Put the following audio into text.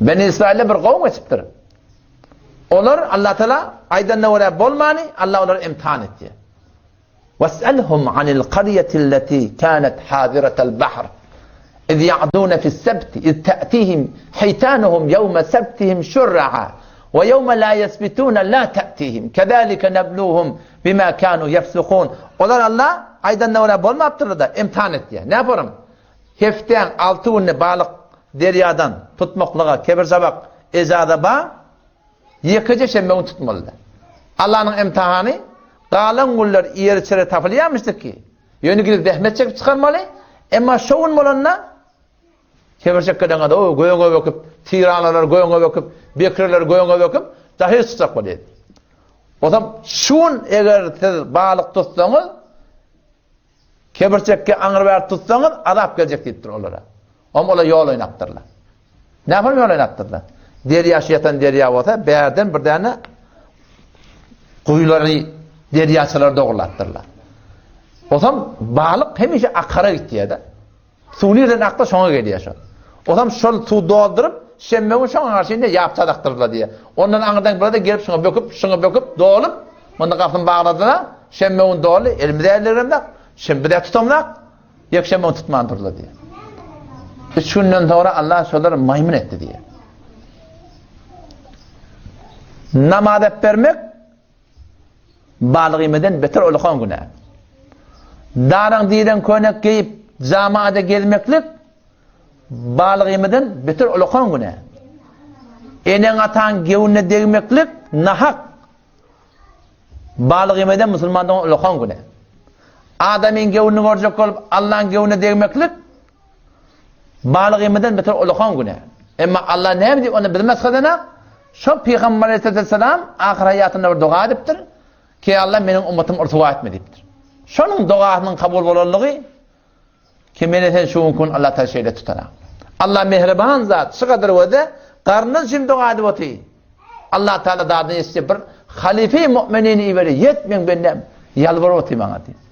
Beni Israilde bir gowum geçipdir. Olar Allah Teala aýdanyna görä bolmany, Allah olary imtihan etdi. Was'alhum anil qaryati kanat hadiratal bahr. Iz ya'dun fi s-sabt iz ta'tihim hitanuhum yawma sabtihim shur'a wa yawma la yasbitun la ta'tihim. Kezalika nabluhum bima kanu yafsukun. Olar Allah aýdanyna görä bolmapdyr da imtihan etdi. Ne yaparım? Hepdäň 6 günde balyk derýadan tutmaklyga kebir-jabak ejaza ba, ýekeje şenbe gün tutmalydy. Allanyň imtihany, galan günler ýer-içere tapylýarmyşdyk ki, ýöne gidip zähmet çekip çykarmaly, emma şo gün bolanda kebirçek geleňde o göňe böküp, tiranalar göňe böküp, bekreler göňe böküp, dahyr çykjak bolýar. Ozam şu gün eger siz balyk tutsaňyz, Kebirçekge aňry bäri tutsaňyz, azap geljek diýipdir olara. Om olar ýol oýnapdyrlar. Näme ýol oýnapdyrlar? Derýa şu ýatan derýa bolsa, bärden bir däne guýulary, derýaçalary dogurlapdyrlar. Osam balyk hemişe akara gitýär-de. Suw nirden aksa şoňa gelýär şol. Osam şol suw dolduryp, şenbe gün şoňa garşy indi ýap çadakdyrdylar diýýär. Ondan aňyrdan burada gelip şoňa böküp, şoňa böküp, dolup, munda gapyny bagladylar. Şenbe gün doly, elimize ellerimde, şenbe-de tutamzak, ýekşenbe gün tutman durdular diýýär. Üç günden soňra Allah şolary maýmyn etdi diýýär. Namaz etbermek Balyk iýmeden beter ullakan günä. Daraň diýlen köýnek geýip, jamada gezmeklik balyk iýmeden beter ullakan günä. Eneň-ataň göwnüne degmeklik nahak. Balyk iýmeden musulmandan ullakan günä. Adamyň göwnüni görjek bolup, Allaň göwnüne degmeklik Balyk iýmeden beter ulakan günä. Emma Allah näme diýip ony bilmez hazyna? Şo Pygamber aleyhisselam ahyr haýatynda bir doga edipdir. Ki Allah meniň ummatymy rüswa etme diýipdir. Şonuň dogasynyň kabul bolanlygy ki meni sen şu gün Allah Taala şeýle tutana. Allah mehriban zat, şu kadar wede garnyn üçin doga edip oty. Allah Taala dadyny ýetse bir halife mu'minini iberi ýet men bendem ýalbaryp oty maňa diýip.